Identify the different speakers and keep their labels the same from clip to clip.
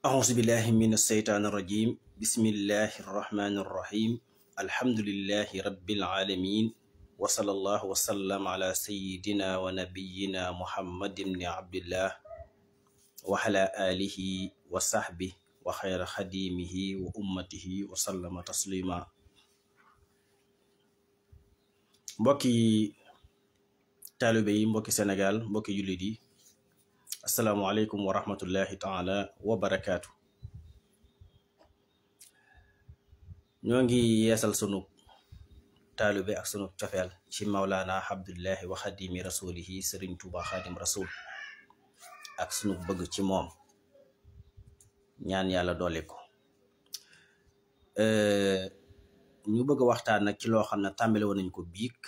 Speaker 1: أعوذ بالله من الشيطان الرجيم بسم الله الرحمن الرحيم الحمد لله رب العالمين وصلى الله وسلم على سيدنا ونبينا محمد بن عبد الله وعلى آله وصحبه وخير خديمه وأمته وسلم تسليما. mbokki taalibe yi, mbokki Sénégal, mbokki jullit yi, asalaamualeykum wa rahmatullahi taala wa barakaatu. ñoo ngi yeesal sunu taalibe ak sunu cofeel ci Mawlana Abdullahi wa xadimi rasulihi Sëriñ Tuuba xaadim rasul ak sunu bëgg ci moom, ñaan yàlla doole ko. ñu bëgg waxtaan nag ci loo xam ne tàmbale woon nañ ko biig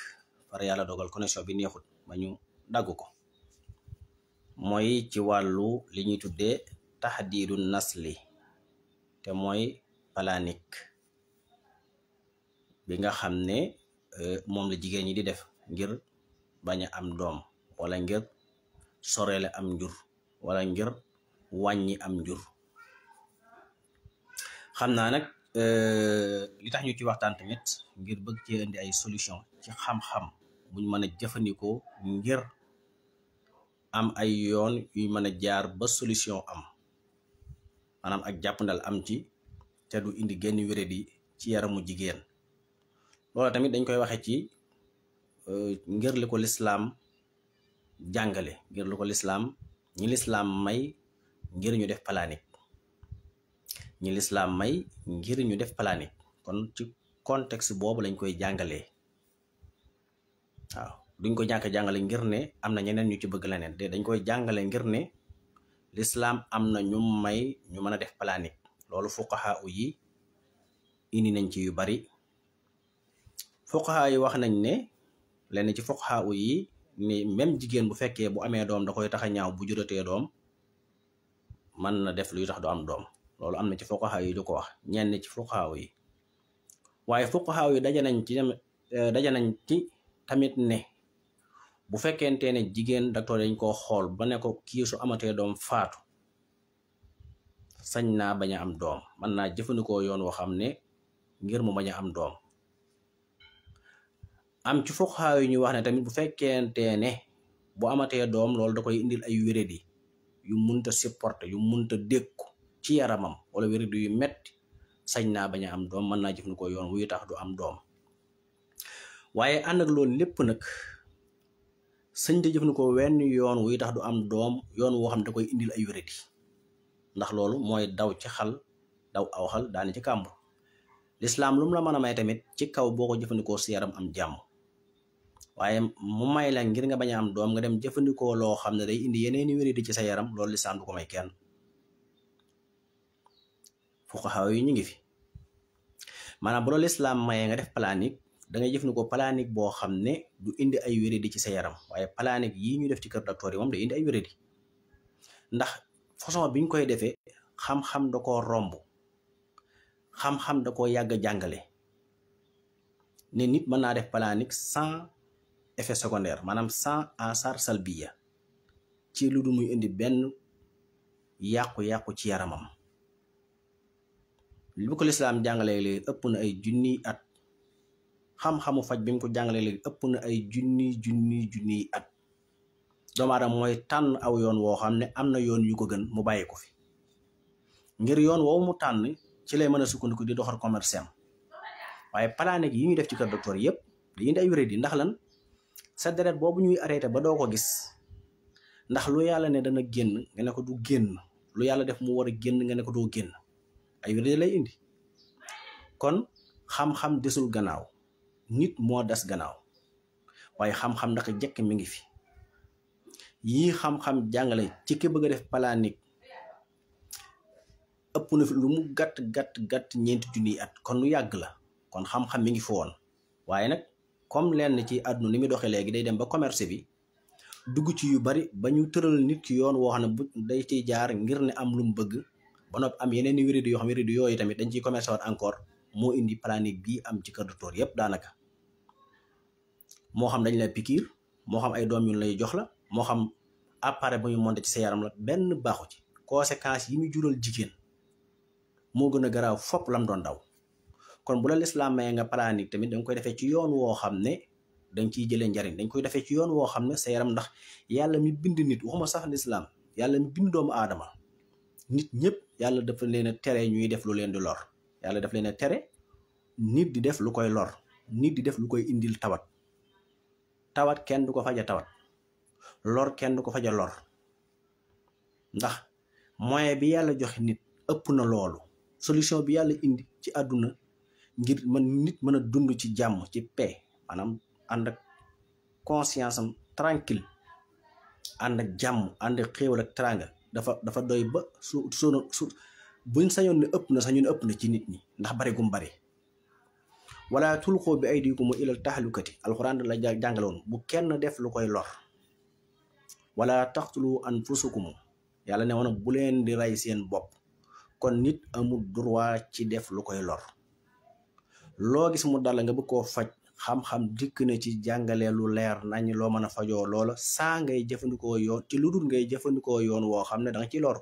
Speaker 1: far yàlla dogal connexion bi neexut ba ñu dagg ko, mooy ci wàllu li ñuy tuddee taxdiidu nasli, te mooy planique bi nga xam ne moom la jigéen ñi di def ngir bañ a am doom, wala ngir soreele am njur, wala ngir wàññi am njur. xam naa nag li tax ñu ci waxtaan tamit ngir bëgg ci indi ay solution ci xam-xam buñ mën a jëfandikoo ngir am ay yoon yuy mën a jaar ba solution am, maanaam ak jàppandal am ci te du indi genn wéradi ci yaramu jigéen. loolu tamit dañ koy waxe ci ngir li ko lislaam jàngale, ngir li ko lislaam ñi lislaam may ngir ñu def planique, ñi lislaam may ngir ñu def planique. kon ci contexte boobu lañ koy jàngalee. waaw, duñ ko jàngale ngir ne am na ñeneen ñu ci bëgg leneen de, dañ koy jàngale ngir ne lislaam am na ñu may ñu mën a def planique. loolu fuqaha yi indi nañ ci yu bari. fuqaha yi wax nañ ne lenn ci fuqaha yi ni même jigéen bu fekkee bu amee doom da koy tax a ñaaw, bu juratee doom mën na def luy tax du am doom. loolu am na ci fuqaha yi du ko wax, ñenn ci fuqaha yi. waaye fuqaha yi daje nañ ci tamit ne bu fekkente ne jigéen docteur dañ koo xool ba ne ko kii su amatee doom faatu, sañ naa bañ a am doom, mën naa jëfandikoo yoon woo xam ne ngir mu bañ a am doom. am ci fuqaha yi ñu wax ne tamit bu fekkente ne bu amatee doom loolu da koy indil ay wéradi yu munta supporter, yu munta dékku ci yaramam, wala wéradi yu metti, sañ naa bañ a am doom, mën naa jëfandikoo yoon wuy tax du am doom. waaye ànd ak loolu lépp nag sëñ te jëfandikoo wenn yoon wuy tax du am doom, yoon woo xam ne da koy indil ay wéradi, ndax loolu mooy daw ci xal, daw aw xal daani ci kàmb. lislaam lu mu la mën a may tamit ci kaw boo ko jëfandikoo si yaram am jàmm, waaye mu may la ngir nga bañ a am doom nga dem jëfandikoo loo xam ne day indi yeneeni wéradi ci sa yaram, loolu lislaam du ko may kenn. fuqaha yi ñu ngi fi. maanaam bu la lislaam mayee nga def planique, da ngay jëfandikoo planique boo xam ne du indi ay wéradi ci sa yaram, waaye planique yii ñu def ci kër docteur yi moom day indi ay wéradi. ndax façon biñ koy defee xam-xam da koo romb, xam-xam da koo yàgg jàngale ne nit mën naa def planique sans effet secondaire, maanaam sans asar salbiya, ci lu du muy indi benn yàqu-yàqu ci yaramam. li ko lislaam jàngalee léegi ëpp na ay junniy at, xam-xamu faj bi mu ko jàngalee léegi ëpp na ay junniy at. doomu aadama mooy tànn aw yoon woo xam ne am na yoon yu ko gën mu bàyyi ko fi, ngir yoon woowu mu tànn ci lay mën a sukkandiku di doxal commerce am. waaye planique yi ñuy def ci kër docteur yëpp dañuy indi ay wéradi. ndax lan? sa deret boobu ñuy arrêté ba doo ko gis, ndax lu yàlla ne dana génn nga ne ko du génn, lu yàlla def mu war a génn nga ne ko doo génn, ay wéradi lay indi. kon xam-xam desul gannaaw, nit moo des gannaaw, waaye xam-xam ndaka jekk mi ngi fi. yii xam-xam jàngale ci ki bëgg a def planique ëpp na fi lu mu gàtt ñeenti junniy at, kon lu yàgg la. kon xam-xam mi ngi fi woon, waaye nag comme lenn ci àdduna ni muy doxee léegi day dem ba commerce bi dugg ci yu bari ba ñu tëral nit ki yoon woo xam ne bu day ciy jaar ngir ne am lu mu bëgg ba noppi am yeneen i wéradi yoo xam wéradi yooyu tamit dañ ciy commerce waat encore, moo indi planique bii am ci kër docteur yépp daanaka. moo xam dañ lay pikiir, moo xam ay doom yu lay jox la, moo xam appareil bu ñu monté ci sa yaram la, benn baaxu ci. conséquences yi muy jural jigéen moo gën a garaaw fopp lam doon daw. kon bu la lislaam maye nga planique tamit danga koy defee ci yoon woo xam ne danga ciy jëlee njariñ, dañ koy defee ci yoon woo xam ne sa yaram, ndax yàlla mi bind nit, waxuma sax lislaam, yàlla mi bind doomu aadama, nit ñëpp yàlla dafa leen a tere ñuy def lu leen di lor. yàlla daf leen a tere nit di def lu koy lor, nit di def lu koy indil tawat kenn du ko faja tawat, lor kenn du ko faja lor, ndax moyen bi yàlla joxe nit ëpp na loolu. solution bi yàlla indi ci àdduna ngir nit mën a dund ci jàmm, ci paix, maanaam ànd ak conscience am tranquille, ànd ak jàmm, ànd ak xéewal ak teranga, dafa doy ba su buñ sañoon ne ëpp na sax ñu ne ëpp na ci nit ñi ndax bari gum bari. wala tulqu bi aydikum ilal tahlukati, alxuraan la jàngaloon bu kenn def lu koy lor. wala taqtulu anfusakum, yàlla ne woon bu leen di rey seen bopp. kon nit amul droit ci def lu koy lor. loo gis mu dal nga bëgg koo faj, xam-xam dikk na ci jàngale lu leer nañ loo mën a fajoo loola saa ngay jëfandikoo yoon, ci lu dul ngay jëfandikoo yoon woo xam ne danga ci lor.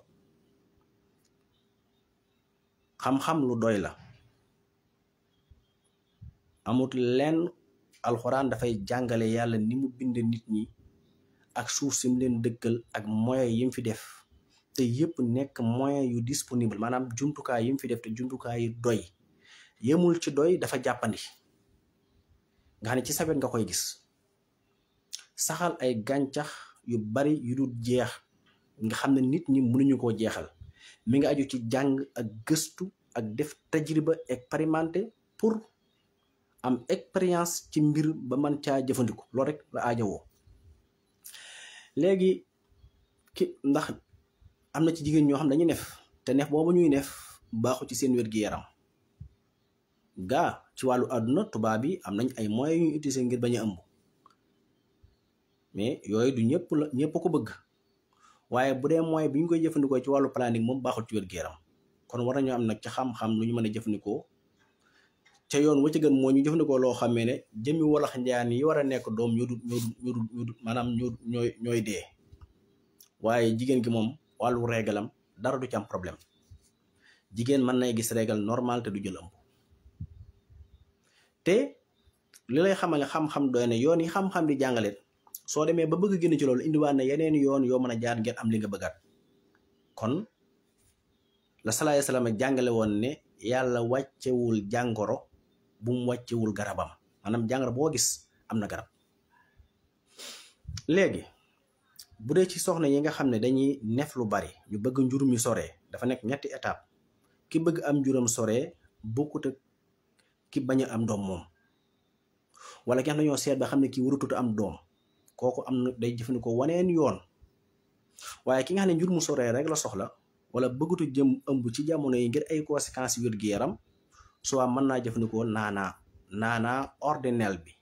Speaker 1: xam-xam lu doy la, amut lenn. alxuraan dafay jàngale yàlla ni mu bind nit ñi ak suuf si mu leen dëkkal ak moyen yi mu fi def, te yëpp nekk moyen yu disponible, maanaam jumtukaay yi mu fi def te jumtukaay yu doy. yemul ci doy, dafa jàppandi nga xam ne ci sawet nga koy gis. saxal ay gàncax yu bari yu dul jeex nga xam ne nit ñi mënuñu koo jeexal. mi nga aju ci jàng ak gëstu ak def tajriba expérimenté pour am expérience ci mbir ba man caa jëfandiku, loolu rek la aajowoo. léegi ndax am na ci jigéen ñoo xam dañuy nef te nef boobu ñuy nef baaxu ci seen wér-gi-yaram. gaa ci wàllu àdduna tubaab yi am nañ ay moyens yu ñuy utiliser ngir bañ a ëmb, mais yooyu du ñëpp ko bëgg. waaye bu dee moyen bi ñu koy jëfandikoo ci wàllu planning moom baaxul ci wér-gu-yaram. kon war nañoo am nag ci xam-xam lu ñu mën a jëfandikoo ca yoon wa ci gën moo ñu jëfandikoo loo xamee ne jëmi walax njaan yi war a nekk doom ñu du maanaam ñooy dee. waaye jigéen gi moom wàllu régalam dara du ci am problème. jigéen mën nay gis régal normal te du jël ëmb. te li lay xamal ne xam-xam doy na yoon yi xam-xam di jàngale, soo demee ba bëgg génn ci loolu indiwaat na yeneen yoon yoo mën a jaar ngeen am li nga bëggaat. kon la salaay salaam jàngale woon ne yàlla wàccewul jàngoro bu mu wàccewul garabam, maanaam jàngoro boo gis am na garab. léegi bu dee ci soxna yi nga xam ne dañuy nef lu bari, ñu bëgg njur mi soree, dafa nekk ñetti étape. ki bëgg am njuram soree bokkut ak ki bañ a am doom moom, wala ki xam ne ñoo seet ba xam ne kii warutut am doom, kooku am na day jëfandikoo waneen yoon. waaye ki nga xam ne njur mu soree rek la soxla, wala bëggutu jëm ëmb ci jamono yi ngir ay conséquences wér-gu-yaram, soit mën naa jëfandikoo naanaa ordinel bi,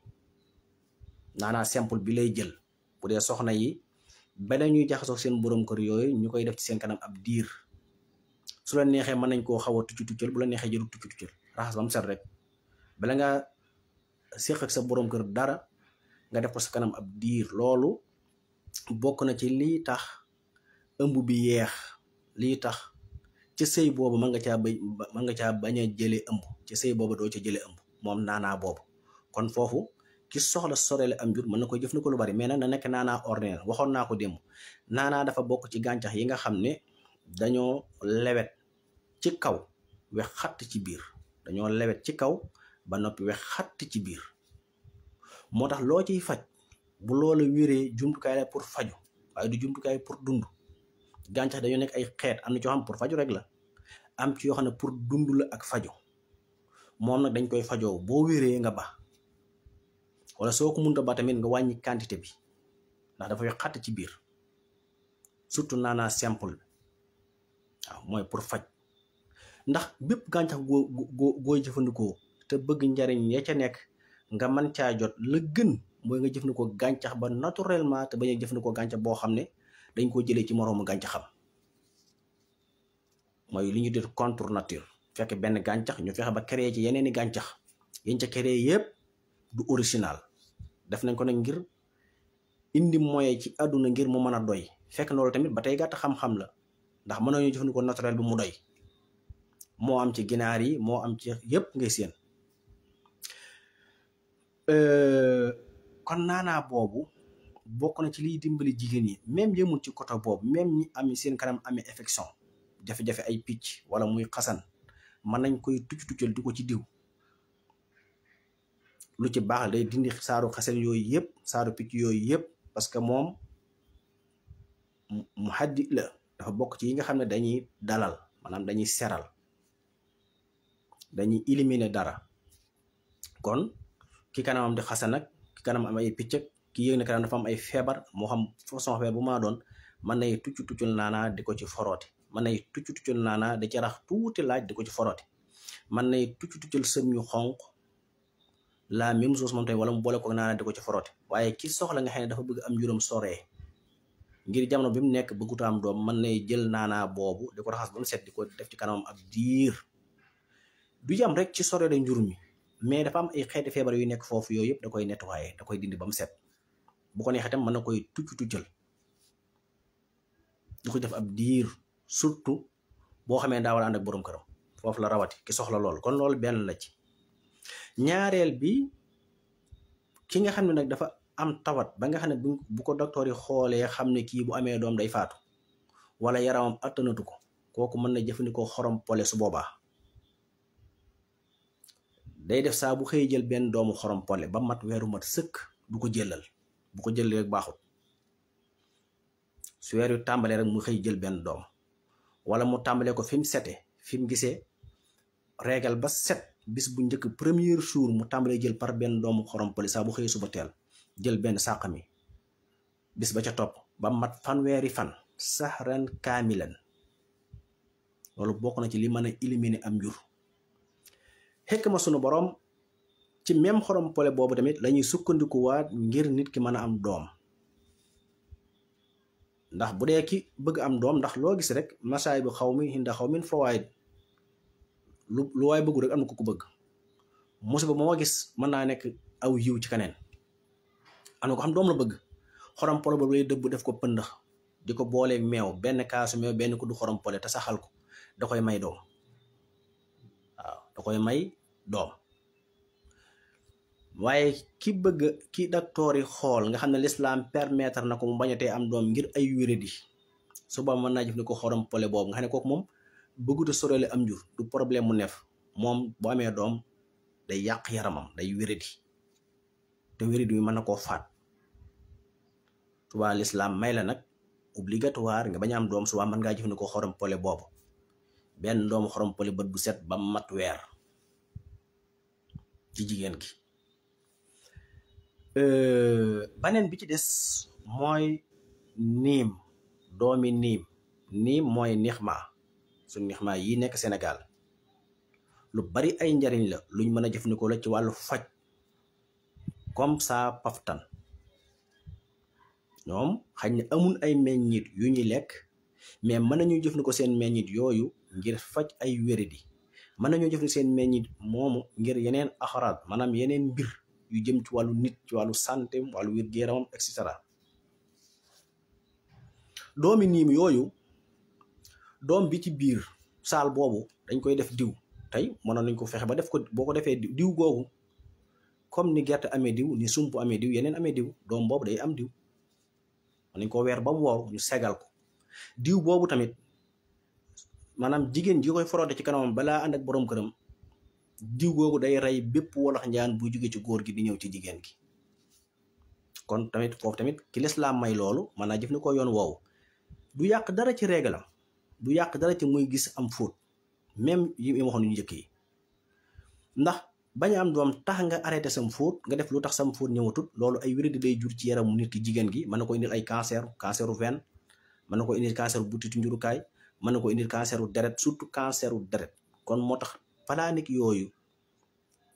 Speaker 1: naanaa simple bi lay jël. bu dee soxna yi beneen ñuy jaxasoo seen borom kër yooyu ñu koy def ci seen kanam ab diir. su la neexee mën nañ koo xaw a tuccal, bu la neexee jëru tuccal raxas ba mu set rek. bala nga séq ak sa borom kër dara nga def ko sa kanam ab diir. loolu bokk na ci lii tax ëmb bi yeex, lii tax ca sëy boobu mën nga caa bañ a jëlee ëmb, ca sëy boobu doo ca jëlee ëmb moom naanaa boobu. kon foofu ki soxla sorele am jur mën na koy jëfandikoo lu bari, mais nag na nekk naanaa ordinaire. waxoon naa ko démb, naanaa dafa bokk ci gàncax yi nga xam ne dañoo lewet ci kaw wex xatt ci biir, dañoo lewet ci kaw ba noppi wex xatt ci biir. moo tax loo ciy faj bu loola wéree jumtukaay la pour faju, waaye du jumtukaay pour dund. gàncax dañoo nekk ay xeet, am na ci yoo xam pour faju rek la, am ci yoo xam ne pour dund la ak faju. moom nag dañ koy fajoo boo wéree nga ba, wala soo ko mënta ba tamit nga wàññi quantité bi ndax dafa wex xatt ci biir. surtout naanaa simple waaw mooy pour faj. ndax bépp gàncax goo jëfandikoo te bëgg njariñ ya ca nekk nga mën caa jot, la gën mooy nga jëfandikoo gàncax ba naturellement te bañ a jëfandikoo gàncax boo xam ne dañ koo jëlee ci moroomu gàncaxam. mooy li ñu def contre nature, fekk benn gàncax ñu fexe ba créer ci yeneeni gàncax, yañ ca créer yépp du original. def nañ ko nag ngir indi moyen ci àdduna ngir mu mën a doy, fekk loolu tamit ba tey gàtt xam-xam la, ndax mën nañu jëfandikoo naturel bi mu doy. moo am ci ginaar yi moo am ci yépp ngay seen kon naanaa boobu bokk na ci liy dimbali jigéen ñi même yëmul ci côté boobu même ñi am seen kanam amee infection jafe-jafe ay picc wala muy xasan mën nañ koy tuccal di ko ci diw lu ci baax day dindi saaru xasan yooyu yëpp saaru picc yooyu yëpp parce que moom mu haddi la dafa bokk ci yi nga xam ne dañuy dalal maanaam dañuy seral dañuy éliminer dara kon ki kanamam di xasan nag ki kanam am ay picc ki yëg ne kanam dafa am ay feebar moo xam façon feebar bu maa doon mën nay tuccul naanaa di ko ci foroote mën nay tuccul naanaa di ci rax tuuti laaj di ko ci foroote mën nay tuccul sëm yu xonq la même chose moom tamit wala mu boole ko naanaa di ko ci foroote waaye ki soxla nga xam ne dafa bëgg am juróom soree ngir jamono bi mu nekk bëgguta am doom mën nay jël naanaa boobu di ko raxas ba mu set di ko def ci kanamam ab diir du yam rek ci soree da njur mi mais dafa am ay xeeti feebar yu nekk foofu yooyu yëpp da koy nettoyer da koy dindi ba mu set bu ko neexee tam mën na koy tuccal du ko def ab diir surtout boo xamee daa war a ànd ak borom këram foofu la rawati ki soxla lool kon loolu benn la ci ñaareel bi ki nga xam ne nag dafa am tawat ba nga xam ne bu ko docteur yi xoolee xam ne kii bu amee doom day faatu wala yaramam attanatu ko kooku mën na jëfandikoo xorom pole su boobaa day def saa bu xëy jël benn doomu xorom pole ba mat weeru mat sëkk du ko jëlal bu ko jël rek baaxut su weer yu tàmbalee rek mu xëy jël benn doom wala mu tàmbalee ko fi mu sete fi mu gisee régal ba set bis bu njëkk premier jour mu tàmbalee jël par benn doomu xorom pole saa bu xëy suba teel jël benn sàq mi bis ba ca topp ba mat fanweeri fan sahran kaamilan loolu bokk na ci li mën a éliminer am njur xekk ma sunu borom ci même xorom pole boobu tamit lañuy sukkandikuwaat ngir nit ki mën a am doom ndax bu dee ki bëgg am doom ndax loo gis rek masaay bu xaw mi hinda xaw min fawaid lu waay bëggu rek am na ko bëgg musiba moo gis mën naa nekk aw yiw ci keneen am na ko xam doom la bëgg xorom pole boobu lay dëbb def ko pëndax di ko booleeg meew benn kaasu meew benn ku du xorom pole te saxal ko da koy may doom waaw da koy may doom waaye ki bëgg ki docteur yi xool nga xam ne l'islam permettre na ko mu bañatee am doom ngir ay wéradi suba mën naa jëf ni ko xorom pole boobu nga xam ne kooku moom bëgguta sorele am jur du problème mu neef moom bu amee doom day yàq yaramam day wéradi te wéradi bi mën na koo faat suba l'islam may la nag obligatoire nga bañ a am doom suba mën ngaa jëf ni ko xorom pole boobu benn doomu xorom pole bët bu set ba mat weer ci jigéen gi baneen bi ci des mooy niim doomi niim mooy nixma su nixma yi nekk Sénégal lu bari ay njariñ la luñ mën a jëfandikoo la ci wàllu faj comme ça paftan ñoom xañ ne amul ay meññit yu ñuy lekk mais mën nañu jëfandikoo seen meññit yooyu ngir faj ay wéradi mën nañoo jëfandikoo seen meññit moomu ngir yeneen axaraat maanaam yeneen mbir yu jëm ci wàllu nit ci wàllu santé wàllu wér-gu-yaramam et cetera doomi niim yooyu doom bi ci biir saal boobu dañ koy def diw tey mënoon nañ ko fexe ba def ko boo ko defee diw googu comme ni gerte amee diw ni sump amee diw yeneen amee diw doom boobu day am diw mën nañ ko weer ba mu wow ñu segal ko diw boobu tamit maanaam jigéen ji koy foroote ci kanamam balaa ànd ak borom këram diw googu day rey bépp walax njaan bu jóge ci góor gi di ñëw ci jigéen gi kon tamit foofu tamit ki lislaam may loolu mën naa jëf ni ko yoon woowu du yàq dara ci régalam du yàq dara ci muy gis am fóot même yi waxoon yu njëkk yi ndax bañ a am doom tax nga arrêté sam fóot nga def lu tax sam fóot ñëwatut loolu ay wéradi day jur ci yaramu nit ki jigéen gi mën na ko indil ay canceru veine mën na ko indil canceru butitu njurukaay mën na ko indil canceru deret surtout canceru deret kon moo tax palaanik yooyu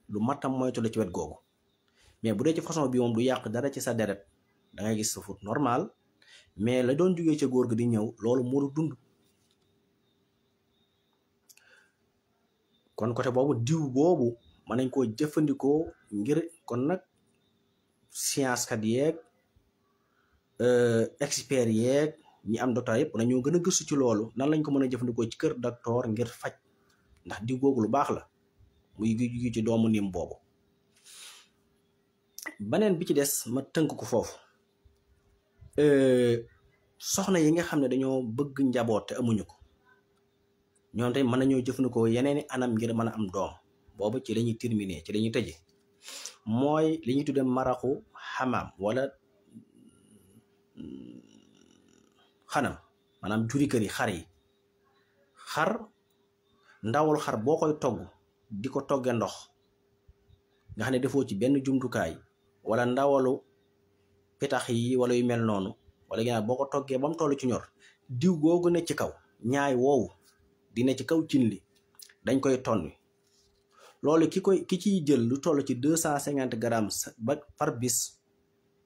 Speaker 1: lu matam moytu la ci wet googu mais bu dee ci façon bi moom du yàq dara ci sa deret da ngay gis sa fóot normal mais la doon jógee ca góor gi di ñëw loolu moo dund kon côté boobu diw boobu mën nañ koo jëfandikoo ngir kon nag science kat yeeg expert yeeg ñi am docteur yëpp nañoo gën a gëstu ci loolu nan lañ ko mën a jëfandikoo ci kër docteur ngir faj ndax diw googu lu baax la muy gi ci doomu niim boobu. beneen bi ci des ma tënk ko foofu, soxna yi nga xam ne dañoo bëgg njaboot te amuñu ko, ñoom tey mën nañoo jëfandikoo yeneeni anam ngir mën a am doom. boobu ci lañuy terminer, ci lañuy tëje, mooy li ñuy tudde maraxu xamaam wala xanam, maanaam juri kër yi, xar ndawul xar boo koy togg di ko togge ndox nga xam ne defoo ci benn jumtukaay, wala ndawalu pitax yi wala yu mel noonu, wala ginnaaw boo ko toggee ba mu toll ci ñor, diw googu ne ci kaw, ñaay woowu dina ci kaw cin li, dañ koy tonni. loolu ki ciy jël lu toll ci 250 grammes ba par bis,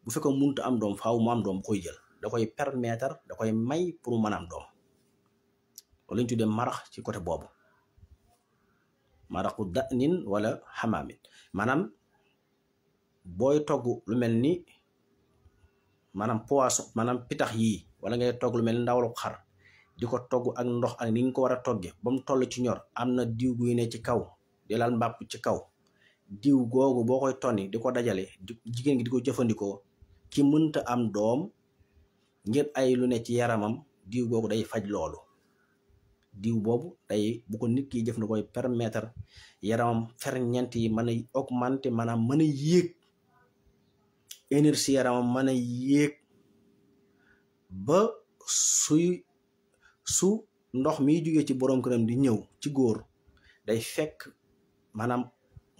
Speaker 1: bu fekkoon mënut am doom faaw mu am doom bu koy jël, da koy permettre, da koy may pour mu mën a am doom. loolu lañ tuddee marax ci côté boobu, maraxu danin wala xamaamin. maanaam booy togg lu mel ni maanaam poisson, maanaam pitax yii, wala ngay togg lu mel ni ndawalu xar di ko togg ak ndox ak ni nga ko war a togge ba mu toll ci ñor, am na diw guy ne ci kaw di laal mbàpp ci kaw. diw googu boo koy tonni di ko dajale, jigéen gi di ko jëfandikoo, ki mënta am doom ngir ay lu ne ci yaramam, diw googu day faj loolu. diw boobu day, bu ko nit ki jëfandikoo koy permettre yaramam ferñeent yi mën a augmenter, maanaam mën a yéeg énergie yaramam, mën a yéeg ba su ndox miy jugee ci borom këram di ñëw ci góor, day fekk maanaam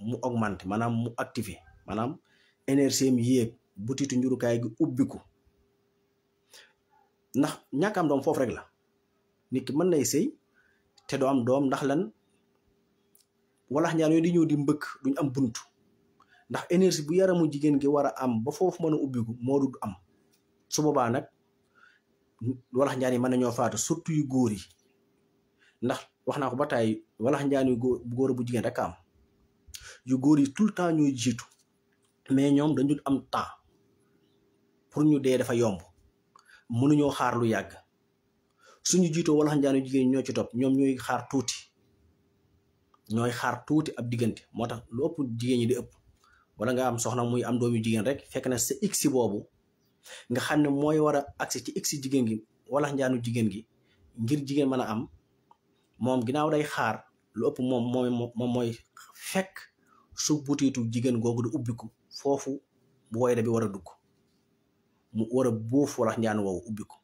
Speaker 1: mu augmenter, maanaam mu activer, maanaam énergie am yéeg, butitu njurukaay gi ubbiku. ndax ñàkk am doom foofu rek la, nit ki mën nay sëy te doo am doom, ndax lan? walax njaan yooyu di ñëw di mbëkk, duñ am buntu, ndax énergie bu yaramu jigéen gi war a am ba foofu mën a ubbiku moo du am. su boobaa nag walax njaan yi mën nañoo faatu, surtout yu góor yi, ndax wax naa ko ba tey, walax njaan yu góor bu jigéen rek am. yu góor yi tout le temps ñuy jiitu, mais ñoom dañu am temps, pour ñu dee dafa yomb, mënuñoo xaar lu yàgg. suñu jiitoo walax njaan yu jigéen ñoo ci topp, ñoom ñooy xaar tuuti ab diggante. moo tax lu ëpp jigéen ñi di ëpp, wala nga am soxna muy am doomu jigéen rek, fekk na sa iksi boobu nga xam ne mooy war a agsi ci iksi jigéen gi, walax njaanu jigéen gi, ngir jigéen mën a am, moom ginnaaw day xaar lu ëpp, moom mooy fekk su butiitu jigéen googu di ubbiku foofu bu woyde bi war a dugg, mu war a buuf walax njaan woowu ubbiku.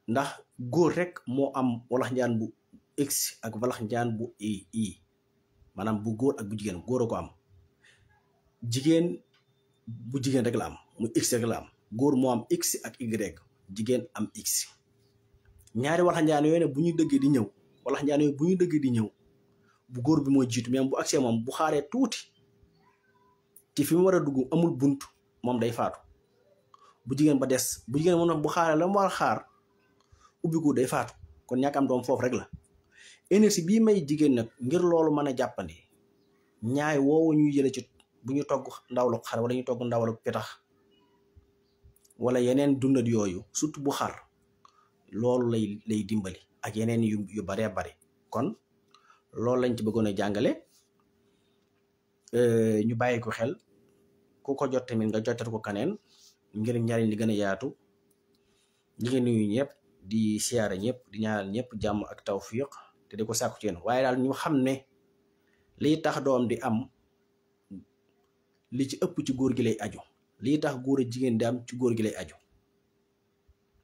Speaker 1: ndax góor rek moo am walax njaan bu x ak walax njaan bu i, maanaam bu góor ak bu jigéen, góor a ko am. jigéen bu jigéen rek la am, mu x rek la am. góor moo am x ak y, jigéen am x. ñaari walax njaan yooyu ne bu ñu dëggee di ñëw, walax njaan yooyu bu ñu dëggee di ñëw, bu góor bi mooy jiitu, même bu agsee moom bu xaaree tuuti ci fi mu war a dugg amul bunt, moom day faatu. bu jigéen ba des, bu jigéen moom bu xaaree la mu war a xaar ubbiku, day faatu. kon ñàkk am doom foofu rek la. énergie bii may jigéen nag ngir loolu mën a jàppandi, ñaay woowu ñuy jële ci bu ñu togg ndawlu xar wala ñu togg ndawlu pitax wala yeneen dundat yooyu, surtout bu xar, loolu lay dimbali ak yeneen yu baree bari. kon loolu lañ ci bëggoon a jàngale, ñu bàyyi ko xel. ku ko jot tamit nga jotat ko kaneen ngir njariñ li gën a yaatu. ñi ngi nuyu ñëpp, di siyaare ñëpp, di ñaanal ñëpp jàmm ak tawfiq, te di ko sàkku ci yéen. waaye daal ñu xam ne lii tax doom di am, li ci ëpp ci góor gi lay aju. lii tax góor a jigéen di am ci góor gi lay aju.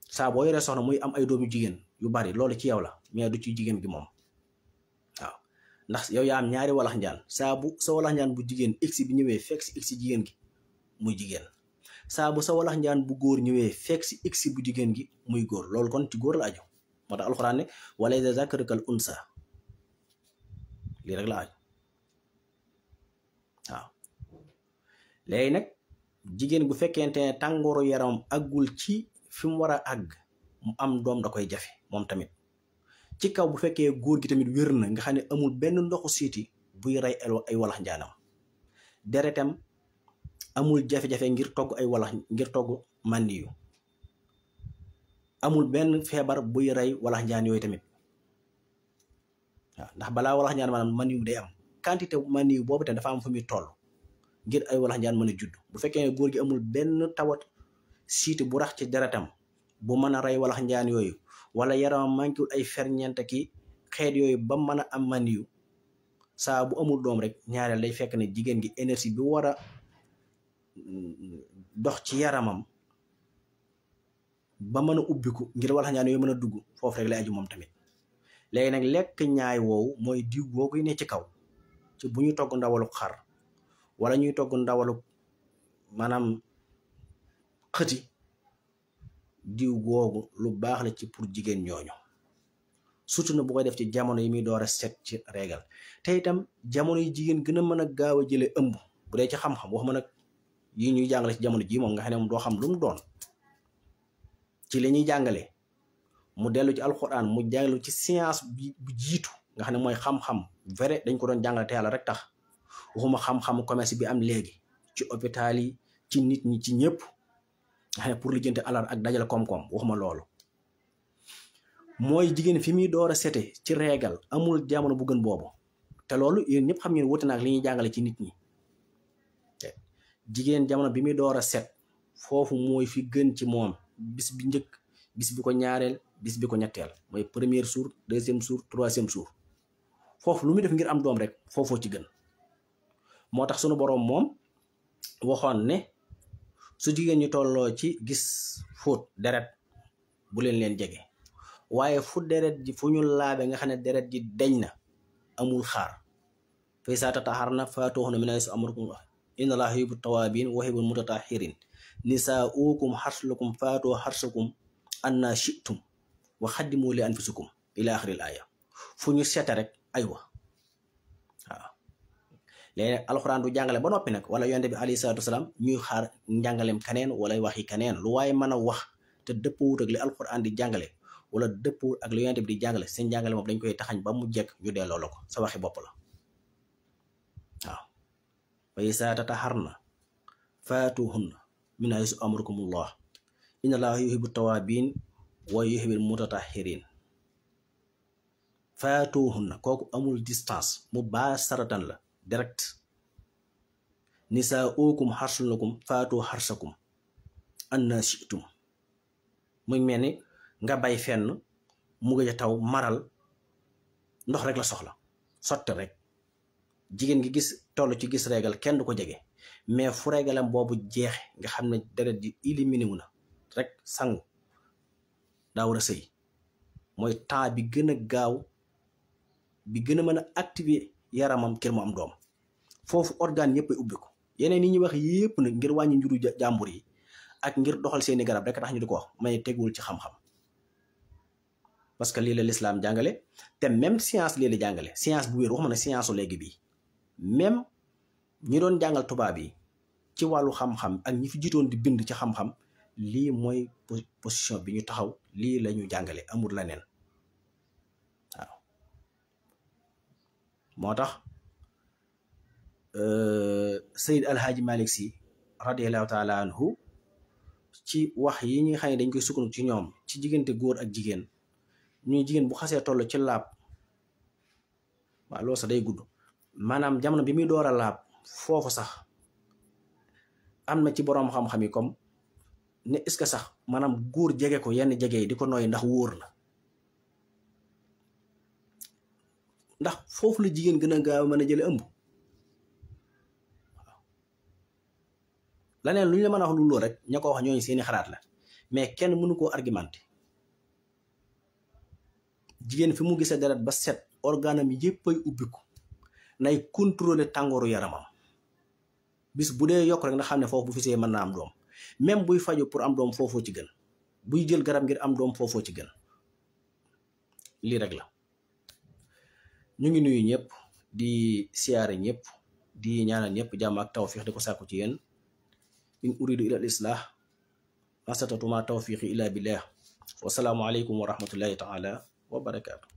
Speaker 1: saa boo yoree soxna muy am ay doomu jigéen yu bari, loolu ci yow la, mais du ci jigéen gi moom. waaw, ndax yow yaa am ñaari walax njaan. saa bu sa walax njaan bu jigéen x bi ñëwee fekk si x jigéen gi muy jigéen, saa bu sa walax njaan bu góor ñëwee fekk si x bu jigéen gi muy góor. loolu kon ci góor la aju. moo tax alxuraan ne walaysa zakaru kal unsa, lii rek la aju. waaw, léegi nag jigéen bu fekkente ne tàngooru yaramam àggul ci fi mu war a àgg, mu am doom da koy jafe moom tamit. ci kaw bu fekkee góor gi tamit wér na, nga xam ne amul benn ndoxu siiti buy rey ay walax njaanam, deretam amul jafe-jafe ngir togg ay walax, ngir togg màndi yu, amul benn feebar buy rey walax njaan yooyu tamit. waaw ndax balaa walax njaan maanaam maniw day am quantité maniw boobu te dafa am fu muy toll ngir ay walax njaan mën a judd. Bu fekkee ne góor gi amul benn tawat siiti bu rax ci deretam bu mën a rey walax njaan yooyu, wala yaramam manquéwul ay ferñeent ki xeet yooyu ba mën a am maniw, saa bu amul doom rek ñaareel day fekk ne jigéen gi énergie bi war a dox ci yaramam ba mën a ubbiku ngir walax njaan yooyu mën a dugg foofu rek lay aju moom tamit. léegi nag lekk ñaay woowu mooy diw googu ne ci kaw ci bu ñu togg ndawalu xar wala ñuy togg ndawalu maanaam xëti, diw googu lu baax la ci pour jigéen ñooñu, surtout na bu koy def ci jamono yi muy door a set ci régal. te itam jamono yi jigéen gën a mën a gaaw a jëlee ëmb bu dee ci xam-xam, wax ma nag yi ñuy jàngale ci jamono jii moom nga xam ne moom doo xam lu mu doon ci li ñuy jàngale, mu dellu ci alxuraan, mu dellu ci science bi bu jiitu nga xam ne mooy xam-xam vrai dañ ko doon jàngale te yàlla rek tax. waxuma xam-xamu commerce bi am léegi ci hôpital yi, ci nit ñi, ci ñëpp nga xam ne pour lijjanti alal ak dajale koom-koom, waxuma loolu. mooy jigéen fi muy door a sete ci régal amul jamono bu gën boobu. te loolu yéen ñëpp xam ngeen wuute na ak li ñuy jàngale ci nit ñi. jigéen jamono bi muy door a set foofu mooy fi gën ci moom, bis bi njëkk, bis bi ko ñaareel, bis bi ko ñetteel, mooy premier jour, deuxième jour, troisième jour. foofu lu muy def ngir am doom rek foofoo ci gën. moo tax sunu boroom moom waxoon ne su jigéen ñi tolloo ci gis fóot deret bu leen jege, waaye fu deret ji fu ñu laabe nga xam ne deret ji deñ na amul xaar. fa izaa tataharna faatuhunna min haysu amarakum inna Allaaha yuhibbu tawaabiin wa yuhibbul mutatahhiriin nisaa'ukum harsun lakum faatu harsakum annaa shi'tum wa xaddimu li anfusikum ila axiril aaya. fu ñu seete rek aywa. waaw léegi alxuraan du jàngale ba noppi nag wala yonent bi alayhi salaatu wasalaam ñuy xaar njàngaleem kaneen wala waxi kaneen. lu waaye mën a wax te dëppwut ak li alxuraan di jàngale wala dëppwut ak li yonent bi di jàngale, seen jàngale moom dañ koy taxañ ba mu jekk ñu delloo la ko, sa waxi bopp la. waaw fa izaa tataharna faatuhunna min haysu amarakumullah inna Allaaha yuhibbu tawaabiin wa yuhibbul mutatahhiriin. faatuhunna kooku amul distance, mu baa saratan la direct. nisaa'ukum harsun lakum faatu harsakum annaa shi'tum. muy mel ni nga bay fenn mu ngi taw maral, ndox rek la soxla, sotti rek. jigéen gi gis toll ci gis régal kenn du ko jege, mais fu régalam boobu jeexe nga xam ne deret ji éliminé wu na rek sangu daa war a sëy. mooy temps bi gën a gaaw bi gën a mën a activer yaramam ngir mu am doom. foofu organe yëpp ay ubbi ko. yeneen yi ñuy wax yëpp nag ngir wàññi njuru jàmbur yi ak ngir doxal seeni garab rek tax ñu di ko wax, may teguwul ci xam-xam. parce que lii la lislaam jàngale, te même science lii la jàngale, science bu wér, waxuma ne science su léegi bii. même ñi doon jàngal tubaab yi ci wàllu xam-xam ak ñi fi jiitoon di bind ci xam-xam, lii mooy position bi ñu taxaw, lii la ñu jàngale, amul la neen. waaw moo tax Seyd Alhaaji Malick Sy radiyallahu taala anhu ci wax yi ñi nga xam ne dañ koy sukkandiku ci ñoom ci diggante góor ak jigéen, ñuy jigéen bu xasee toll ci laab, waaw loolu sax day gudd. maanaam jamono bi muy door a laab foofu sax am na ci boroom xam-xam yi comme ne est-ce que sax maanaam góor jege ko yenn jege yi di ko nooy ndax wóor na. ndax foofu la jigéen gën a gaaw mën a jële ëmb. waaw laneen lu ñu la mën a wax lu loolu rek ña ko wax ñooñu seeni xalaat la, mais kenn mënu koo argumenté. jigéen fi mu gisee deret ba set organam yépp ay ubbiku, nay contrôler tàngooru yaramam. bis bu dee yokk rek nga xam ne foofu bu fi see mën na am doom. même buy faju pour am doom foofoo ci gën, buy jël garab ngir am doom foofoo ci gën. lii rek la. ñu ngi nuyu ñëpp di siyaare ñëpp di ñaanal ñëpp jàmm ak tawfiix di ko sàkku ci yéen. in uridu ila al islah mastatatu ma tawfiqi illa billah. wasalaamu aleykum wa rahmatullahi taala wa barakaatu.